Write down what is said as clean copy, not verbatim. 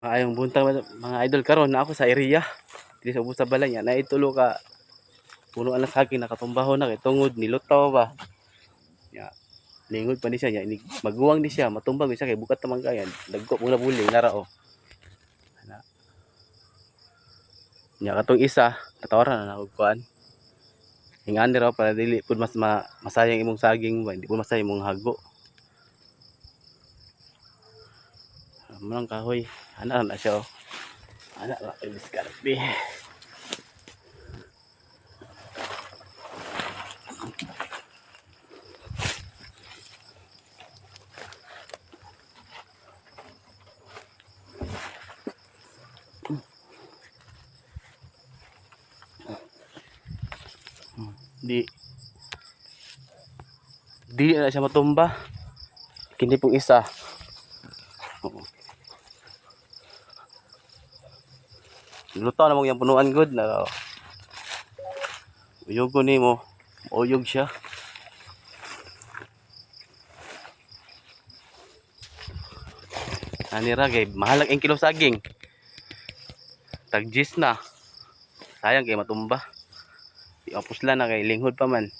Maayong buntag, mga idol. Karon na ako sa area diri sa ubos sa balay niya, naay tulo ka punuan na saging nakatumbahon na kay tungod nilutaw ba nya. Lingod pa ni siya nya, maguwang ni siya, matumba gyud siya kay bukat naman kaya dagko mo na buling nara oh. Ana nya, katong isa natawaran na og kuan, ingani raw para dili pud mas masayang imong saging ba, hindi pud masayang imong hago. Amo lang kahoy ana na siya oh. Ana ra kay diskarte. Di di na siya matumba. Kini pong isa. Oo. Lutaw na mong yung punuan good na. Uyog ko nimo. Uyog siya. Ani ra kay mahal ang kilo saging. Tag na. Sayang kay matumba. Di mapusla na kay linghod pa man.